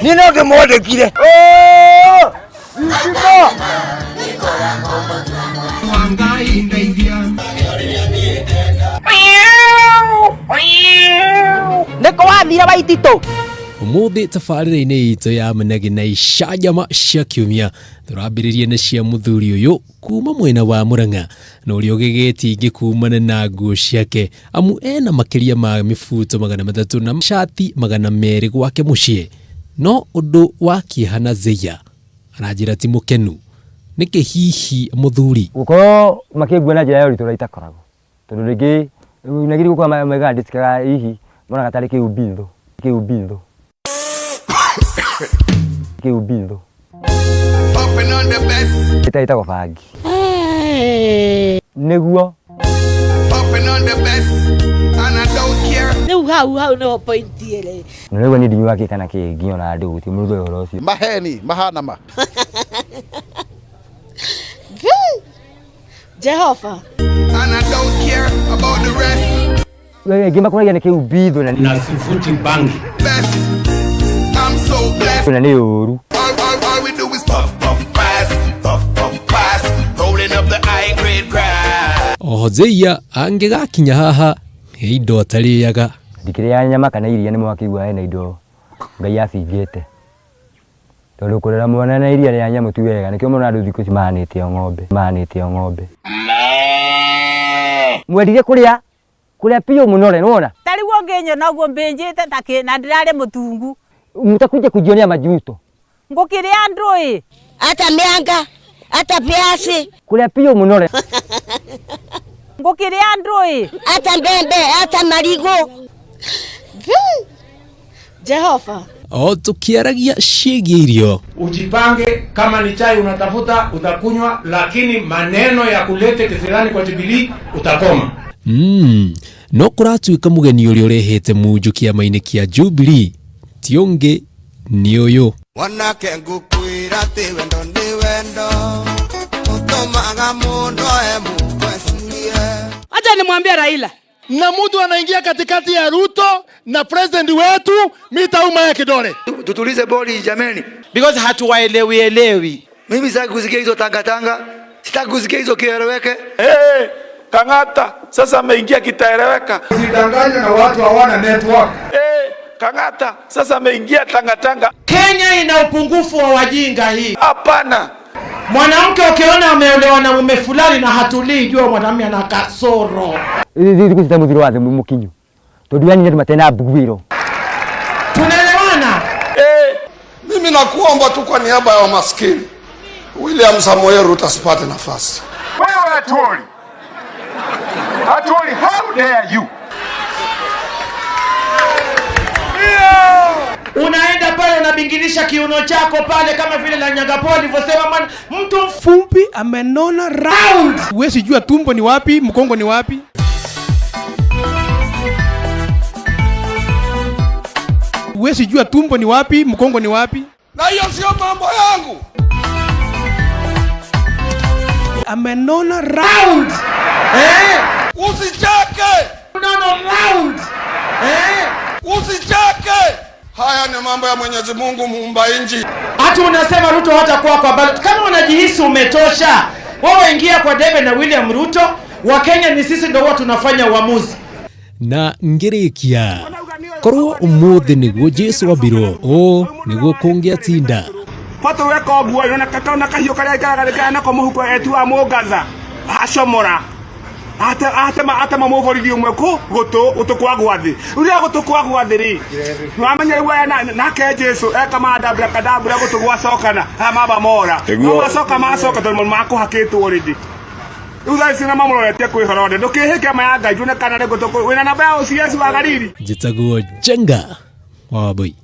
Niĩ no ndĩmwandĩkire. Nĩkũ wathire Waititũ? Ũmũthĩ tabarĩra-inĩ itũ ya Mnegi na icanjama cia kiumia tũrambĩrĩria na cia mũthuri ũyũ kuma mwena wa Murang'a na ũrĩa ũgegetie ingĩ kumana na nguo ciake amu ena makĩria ma mĩbuto 300 na cati 200 gwake mũciĩ. No ũndũ wa kĩeha na Zeya aranjĩra ti mũkenu. Nĩkĩ hihi mũthuri? Gũkorwo makĩngua na njĩra ya ũritũ ũrĩa itakoragwo, tondũ rĩngĩ nagĩrĩire gũkorwo maigaga ndĩcikaga hihi monaga tarĩ kĩumbitho, kĩumbitho, kĩumbitho. Ĩtagwo bangi. Nĩguo. Rĩu hau hau nĩho point ĩrĩ. Na rĩu niĩ ndinyuaga kĩ kana kĩ nginya ona ndũgũ gũtirĩ mũndũ ũĩ ũhoro ũcio. Maheni mahana ma. Jehova. Aingĩ makũragia nĩ kĩumbitho na na sivuti bangi. Na nĩ ũru. Oho Zeya angĩgakinya haha he indo atarĩaga. Ndikĩrĩaga nyama kana iria nĩ mwakĩigua hena indo Ngai abingĩte. Tondũ kũrera mwana na iria rĩa nyamũ ti wega nĩkĩo mũrona andũ thikũ ici mahanĩte o ng'ombe, mahanĩte o ng'ombe. Mwendire kũrĩa kũrĩa piũ mũno rĩ nĩwona? Ta rĩu ũngĩnyona ũguo mbĩnjĩte ta kĩ na ndĩrarĩ mũtungu. Mtakuja kujionea majuto. Ngũkĩrĩa andũ ĩ. Hata mĩanga, hata viazi, Kũrĩa piũ mũno rĩ. Ngũkĩrĩa andũ ĩ. Hata mbembe, hata marigũ. Jehova. O tũkĩaragia ciĩgiĩ irio. Ujipange, kama ni chai unatafuta utakunywa, lakini maneno ya kulete kisirani kwa Jubilee utakoma. No kũratuĩka mũgeni ũrĩa ũrehete munju kĩama-inĩ kĩa Jubilee ti ũngĩ nĩ ũyũ. Wanake ngukwĩra atĩ wendo nĩ wendo ũtũmaga mũndũ oe mũndũ ecirie. Acha nimwambie Raila. Na mtu anaingia katikati ya Ruto na president wetu, mitauma ya kidole. Tutulize boli jameni. Because hatuwaelewi elewi. Mimi sitaki kusikia hizo tangatanga, sitaki kusikia hizo kieleweke. Hey, Kang'ata sasa ameingia kitaeleweka. Usidanganywe na watu hawana network. Hey, Kang'ata sasa ameingia tangatanga. Kenya ina upungufu wa wajinga hii. Hapana. Mwanamke ukiona ameolewa na mume fulani na hatulii, jua mwanamume ana kasoro. Hizi thikũ cita mũthiro wa thĩ mũkinyu. Tondũ yani andũ matena mbuguĩro. Tunaelewana? Mimi nakuomba tu kwa niaba ya maskini, William Samoei Ruto asipate nafasi. Wewe Atwoli. Atwoli, how dare you? Unaenda pale unabingirisha kiuno chako pale kama vile la Nyagapo alivyosema mwana mtu mfupi amenona round. Huwezi jua tumbo ni wapi, mkongo ni wapi. Huwezi jua tumbo ni wapi, mkongo ni wapi. Na hiyo sio mambo yangu. Amenona round. Usicheke. Nono round. Usicheke. Haya ni mambo ya Mwenyezi Mungu muumba nchi. Hata unasema Ruto hatakuwa kwa ballot. Kama unajihisi umetosha, wewe ingia kwa debe na William Ruto. Wakenya ni sisi ndio huwa tunafanya uamuzi. Na ngĩrĩkia korwo ũmũthĩ nĩguo Jesu ambirwo ũũ nĩguo kũngĩatinda. Bata weka ũguo ĩ, ona kahiũ karĩa aikaraga rĩkaya nako mũhuko etua mũngatha acomora atema mũborithi ũmwe kũ gũtũ gũtũ kwa gwathĩ rĩrĩa gũtũ kwa gwathĩ rĩ nĩwamenya rĩu aya nake Jesu eka mandambura kandambura gũtũ gwacokana aya mamba mora no macoka macoka tondũ makũhakĩtwo already. Rĩu thaa ici na mamũroretie kwĩ Herode ndũkĩhĩke ma ya Ngai tuone kana rĩ gũtũ wĩna namba ya OCS wa Galili. Njĩtagwo Jenga wa Wambui.